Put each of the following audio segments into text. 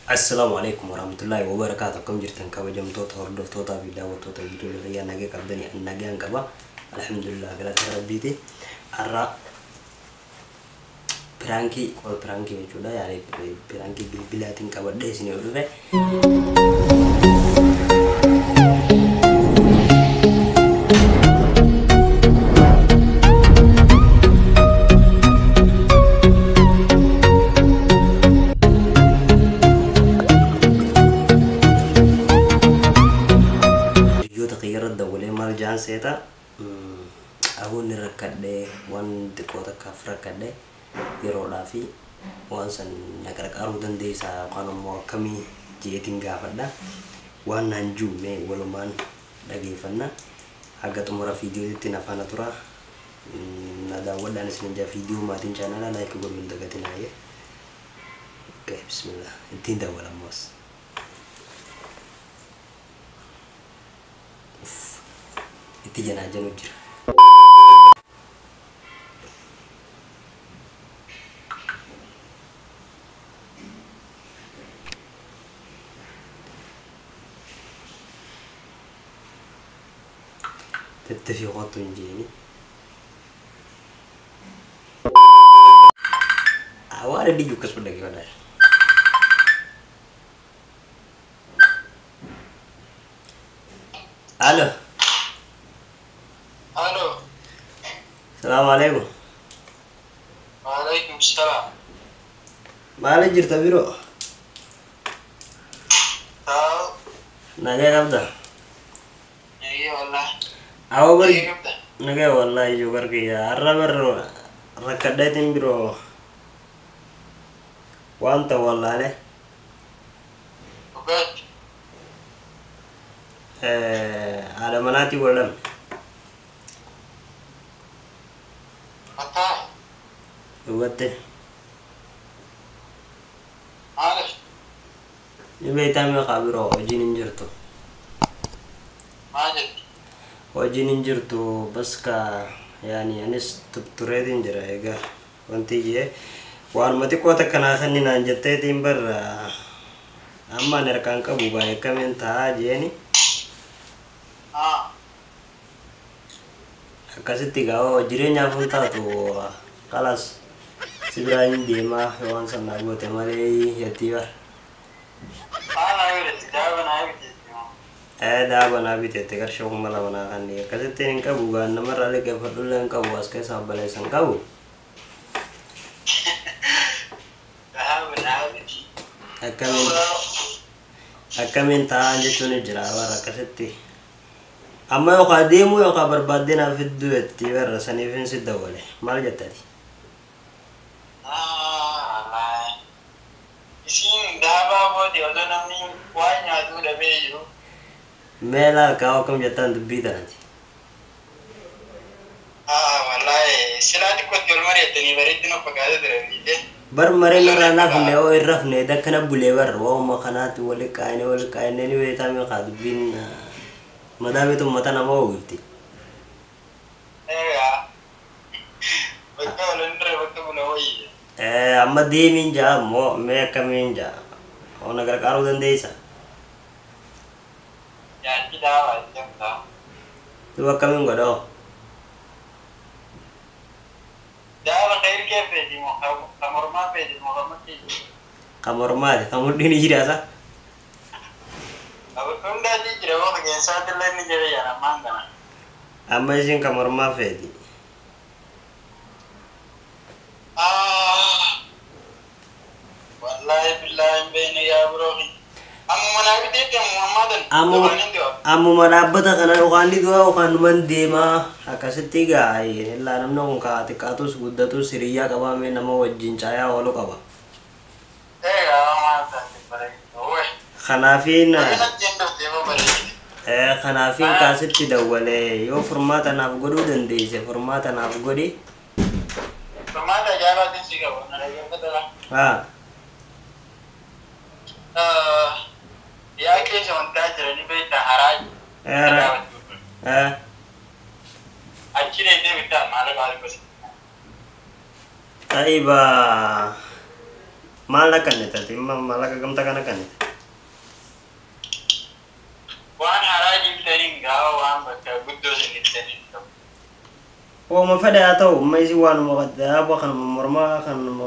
Assalaamu alaikum warahmatullahi wabarakatuh. Akkam jirtan kabajamtoota hordoftootaa fi daawwattoota viidiyoo kiyyaa? Nagaa qabdanii? An nagaan qaba, alhamdulillah, galata rabbiiti. Har'a prankii, prankii jechuudha, yaani prankii bilbilaatiin qabadhee isinii dhufe. Biyyoota kiyyarra dawwalee maal jaan seeta? Aboonni rakkadhee, waan xiqqoo takkaaf rakkadhee, yeroodhaa fi waan san na qarqaaruu dandeessaa yookaan immoo akkamii jeetiin gaafadha. Waan naan juume walumaan dhageeffanna. Haga xumura viidiyootti na faana tura. Na daawwadhaan isin jaa. Viidiyoo maatiin chaanaalaa like godhuu hin dagatinaa. Okay, bismillah, ittiin dawwalammoos. Itti janaa janu jira. Tattafii kottu hin jeeni. Waan inni jiru akkasuma dhaggeeffadhaa. Alo. Alo. Salaamu alaikum. Waalaikum salaam. Maali jirta biroo? Taa'u. Nagaa qabda? Nagee wallah. Awwa bari. Nagee qabda. Nagaa wallahi ijoo gargiyya. Har'a bar rakkadheetiin biroo waan ta'u wallaalee. Dhugaatti. Haadha manaatii wal dhabne. Mataa. Dhugatte. Maaliif? Ni beektaa meeqaa biroo, hojiin hin jirtu. Maal jetti? Hojiin hin jirtu, bas ka yaani anis tuttureetiin jira. Egaa wanti jee waanuma xiqqoo takka naa kenni naan jetteetiin bar amma ani harkaan qabu baay'ee akkamiin ta'aa jeeni. Haa. Akkasitti gaa jireenyaaf hin taatu, kalas si biraa hin deemaa waan sana goote malee jettii bar. Maal naa godhatti? Daaba naa biteetti moo? Ee, daaba naa biteette, qarshii 2000 naa kenni. Akkasitti hin qabu gaa, namarraa liqeeffadhullee hin qabu, as keessaa obboleessa hin qabu. Daaba naa biti. Akkamiin akkamiin ta'an jechuun jira bara akkasitti. Amma yookaan deemuu yookaan barbaaddee naaf fidduu jetti bara, saniif si dawwale. Maal jettati? Aa, isiin daabaa boode osoo namni waan nyaatuu dhabee jiru. Mee laal kaa'u, akkam jettaan dubbii tanati? Aa, wallahi silaa xiqqootti ol mari'attanii bareeddina fakkaatee ture biite. Bar mareen irraa nafne oo hin rafne dakkana bulee bar waa'uma kanaatti wali qaayine wali qaayine. Ni beektaa meeqaa dubbiin madaameetu uummata nama oogifti. Egaa bakka wal hin bakka buna wayyi. Amma deemiin jaa immoo mee akkamiin jaa, ona gargaaruu dandeessa? Yaaddi daabaa jedhamta. Duba akkamiin godhoo? Daaba khayir feeti moo ka mormaa feeti moo ka mudhii? Ka mormaati, ka mudhii ni jiraata. Hundaati jira, moo qeensaatti illee ni jira jara ammaan kana. Amma isin ka mormaa feeti. Ah, wallahi billahi hin beekne yaa biroo. Ammuma naa biteetti ammuma ammaa tan. Ammuma Yookaan hin du'a. Ammuma dhaabbata kana yookaan ni du'a yookaan numan deemaa. Akkasitti gaa illaa namni kun kaa xiqqaatus guddatus hiriyyaa qabaame nama wajjin caayaa oolu qaba. Egaa maal taate bareedu. Owe. Kanaafiin Bareedatti hin dhuftee moo bareedu? Kanaafiin kaasitti dawwalee, yoo furmaata naaf godhuu dandeesse furmaata naaf godhi. Furmaata ajaa'ibaatiin si qabu. Na dhaggeeffata. Haa. Yaa keessa wantaa jiranii beektaa haraa. Eh. Achi deemtee bittaa maal maal gosa. Taiba. Maal akkannite maallaqa gamtaa kana akkannite? Waan haraa jibbitaniin gaafa waan bakka guddoo sinittaniin qabu. Ooma fedhe haa ta'u amma isi waanuma daaboo kanuma mormaa kanuma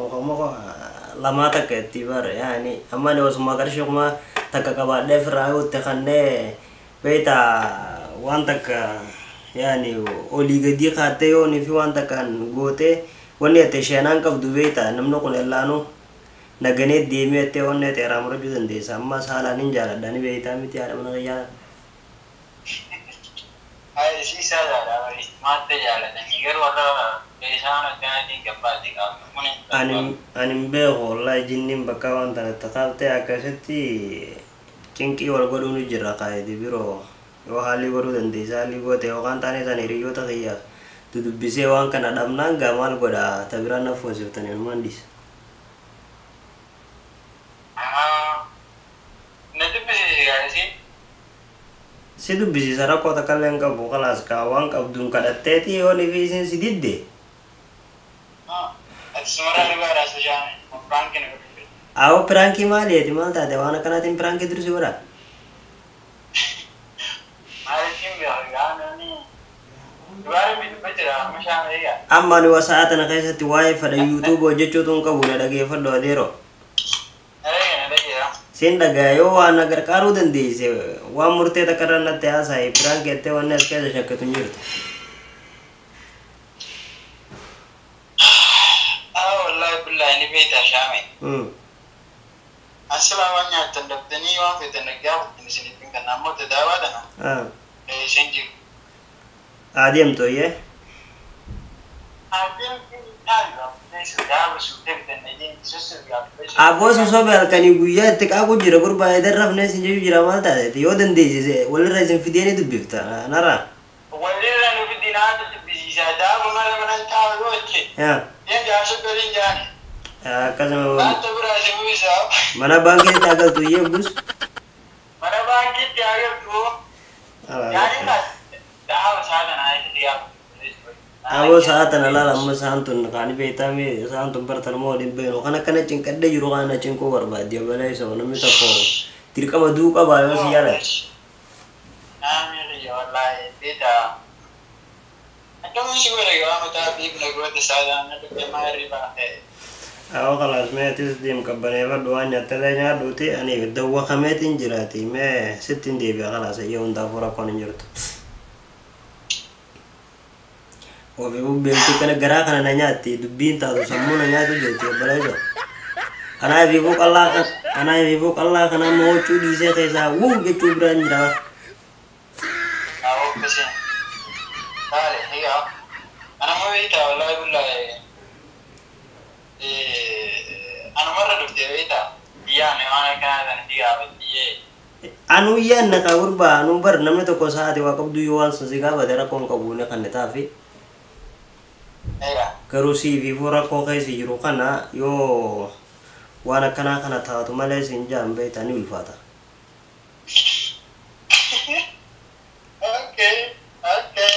lamaa takka itti bare yaani amma ani osuma qarshii kuma takka qabaadhee ofirraa guutte kannee beektaa waan takka yaani olii gadii kaattee yoonii fi waan takkaan gootee wanni ati sheenaan qabdu beektaa namni kun ellaanuu naganee deemee ettee wanni ati irraa murachuu dandeessa amma saalaan hin jaaladha ni beektaa miti haadha mana kiyyaa. Ani hin beeku wallahi jinniin bakka waan tana itti kaaftee akkasitti cinqii wal godhuu ni jira kaayiti biroo yoo haalli godhuu dandeessa haalli goote yookaan taane san hiriyoota kiyya dudubbisee waan kana dhabnaan gaa maal godha ta biraan na foosiftanii anumaan dhiisa. Si dubbisiisa rakkoo takka illee hin qabu khalaas kaa waan qabduun kadhatteeti yoo ni fi isin si didde. Awwa piraankii maaliiti maal taate waan akkanaatiin piraankii dursi godhaa? Amma ani sa'a tana keessatti waa'ee fedha yuutuubii hojjechuutu hin qabu na dhageeffadhu adeeroo. Siin dhagaa yoo waan na gargaaruu dandeesse waan murtee takka irra natti haasa'e piraankii jettee wanni as keessa shakkitu hin jirtu. Adeemtu iyyee. Abboo sosobe halkanii guyyaa itti qaaqu jira gurbaa edan rafnee sin jechuu jira maal taate yoo dandeessise walirra isin fidee ni dubbifta narraa. Walirra nu fidinaatu dubbisiisa daaba mala manan taa'u yoo jette. Yan jaarsa galiin jaani. Akkasuma. Laata biraa si buusaa. Mana baankiitti agaltu iyyee gus. Mana baankiitti agaltu. Yaani daaba isaa kanaa itti gaafa. Aboo sa'a tana laala amma sa'aan tun kaani beektaa sa'aan tun bartan moo waliin beeknu kan akkana cinqadhee jiru kana cinquu barbaaddi obboleessa namni tokko dirqama du'uu qabaa yoo si jaalate. Naamni wallaahi beektaa. Akkamiin si godhe gaafa mataa beekna goota saadaan na dhufe maal baafee. Awwa khalaas mee atis deem qabbaneeffadhu waan nyaattallee nyaadhuuti ani dawwakameetiin jiraati mee sittiin deebi'a khalaas iyyoo hundaafuu rakkoon hin jirtu. Ofii beektii kana garaa kana na nyaatti dubbiin taatu sammuu na nyaatu jirti obboleessa. Anaa ififuu qallaa kan anaa ififuu qallaa kana amma huccuu dhiisee keessaa wuu jechuu biraan jira. Awwa akkasii. Taale egaa anammoo beektaa wallaahi billaahi anumarra dhuftee beektaa biyyaane waan akkanaa kana si gaafatiyyee. Anuu yaadna kaa gurbaa anuu bar namni tokko sa'aati waa qabdu yoo waan sun si gaafate rakkoon qabu ni kan taafi. Garuu siififuu rakkoo keessa jiru kana yoo waan akkanaa kana taatu malee siin jaan beektaa ni ulfaata. Okay, okay,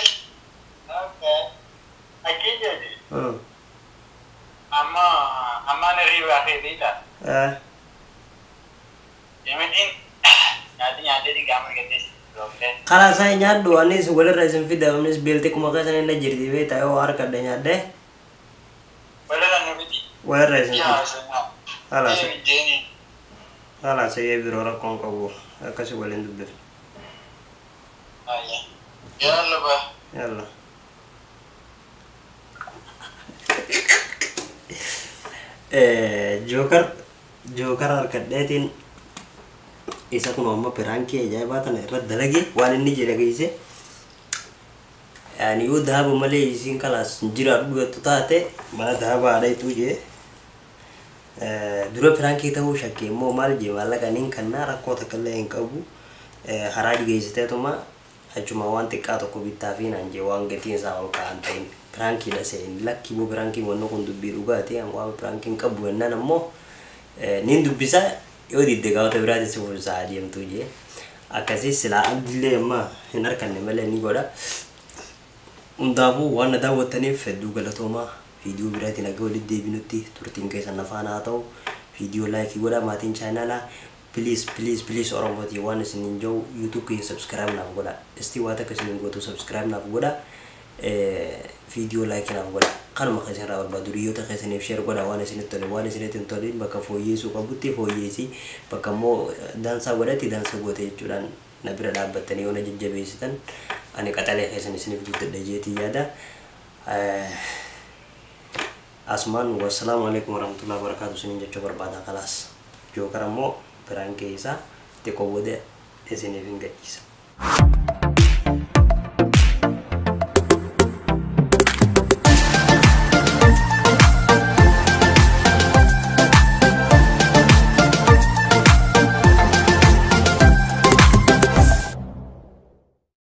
okay. Akkin jedhi. Amma ammaan hirriibaa kee beektaa? Yemitiin nyaati nyaatee gaafa argattee Karaa isaa nyaadhu anis walirra isin fida anis beelti kuma keessan inni jirti beektaa yoo harkadhe nyaadhe Walirra nu fidi. Walirra isin fida. Kalaas. Kalaas eeyyee biroo rakkoon qabu akkasii waliin dubbifna. Yalla ba. Yalla. Jookar jookar harkadheetiin isa kun amma piraankii ajaa'ibaa tana irra dalage waan inni jedhe geesse. Yaani yoo daaba malee isiin kalaas hin jiraadhu jettu taate mana daaba haadha jee. Dura piraankii ta'uu shakkee immoo maal jee maallaqa niin kannaa rakkoo takka illee hin qabu. Haraa geessiteetuma achuma waan xiqqaa tokko bittaa fi naan jee waan gatiin isaa ol ka'an ta'in piraankiidha seen lakki boo piraankii wanni kun dubbii dhugaati waan piraankiin qabu jennaan ammoo niin dubbisa yoo didde gaafata biraatti si fuulsaa adeemtu jee akkasii silaa abdillee amma hin harkanne malee ni godha. Hundaafuu waan na daawwattaniif hedduu galatoomaa viidiyoo biraatiin akka walitti deebinutti turtiin keessan na faana haa ta'u. Viidiyoo like godhaa maatiin chaanaalaa. Please, please, please, Oromootii waan isiniin jiru, YouTube kiyya subscribe naaf godhaa. Istii waa takka isiniin gootu, subscribe naaf godhaa. Viidiyoo like naaf godhaa. Kanuma kan isinirraa barbaadu. Hiriyoota keessaniif share godhaa waan isinitti tole. Waan isinitti hin tolin bakka fooyyeessuu qabutti fooyyeessii, bakka immoo daansaa godhatti daansa goote jechuudhaan na bira dhaabbattanii yoo na jajjabeessitan, ani qaxalee keessan isiniif guddadha jeetii yaada. Asumaan wassalaamu alaikum warahmatullahi wabarakatuh isiniin jechuu barbaada. Kalaas, Jookar ammoo biraan keessaa xiqqoo booda isiniif hin gadhiisa.